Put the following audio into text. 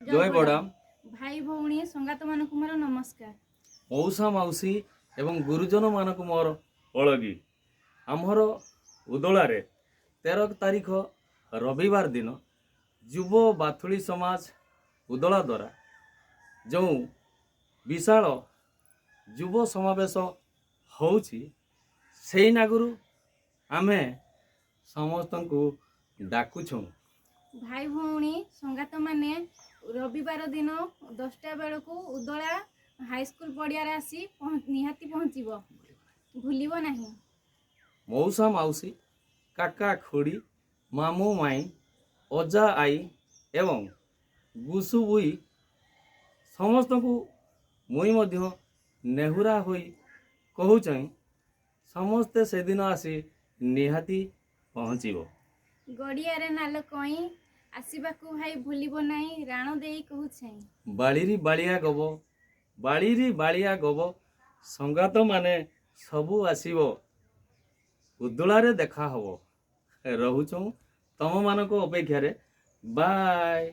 ଜୟ ବଡ଼ାମ। ଭାଇ ଭଉଣୀ ସଙ୍ଗାତମାନଙ୍କୁ ମୋର ନମସ୍କାର। ମଉସା ମାଉସୀ ଏବଂ ଗୁରୁଜନମାନଙ୍କୁ ମୋର ଅଳଗି। ଆମର ଉଦଳାରେ 13 ତାରିଖ ରବିବାର ଦିନ ଯୁବ ବାଥୁଳି ସମାଜ ଉଦଳା ଦ୍ୱାରା ଯେଉଁ ବିଶାଳ ଯୁବ ସମାବେଶ ହେଉଛି, ସେଇ ନାଗରୁ ଆମେ ସମସ୍ତଙ୍କୁ ଡାକୁଛୁଁ। ଭାଇ ଭଉଣୀ ସଙ୍ଗାତମାନେ ରବିବାର ଦିନ 10ଟା ବେଳକୁ ଉଦଳା ହାଇସ୍କୁଲ ପଡ଼ିଆରେ ଆସି ନିହାତି ପହଞ୍ଚିବ, ଭୁଲିବ ନାହିଁ। ମଉସା ମାଉସୀ, କାକା ଖୁଡ଼ି, ମାମୁଁ ମାଇଁ, ଅଜା ଆଈ ଏବଂ ଗୁସୁ ବୁଇ ସମସ୍ତଙ୍କୁ ମୁଇଁ ମଧ୍ୟ ନେହୁରା ହୋଇ କହୁଛଇଁ, ସମସ୍ତେ ସେଦିନ ଆସି ନିହାତି ପହଞ୍ଚିବ। ଗଡ଼ିଆରେ ନାଲ କଇଁ, ଆସିବାକୁ ଭାଇ ଭୁଲିବ ନାହିଁ, ରାଣ ଦେଇ କହୁଛେଁ। ବାଳିରି ବାଳିଆ ଗବ, ବାଳିରି ବାଳିଆ ଗବ, ସଙ୍ଗାତମାନେ ସବୁ ଆସିବ, ଉଦଳାରେ ଦେଖା ହବ। ରହୁଛୁଁ ତମମାନଙ୍କ ଅପେକ୍ଷାରେ। ବାଏ।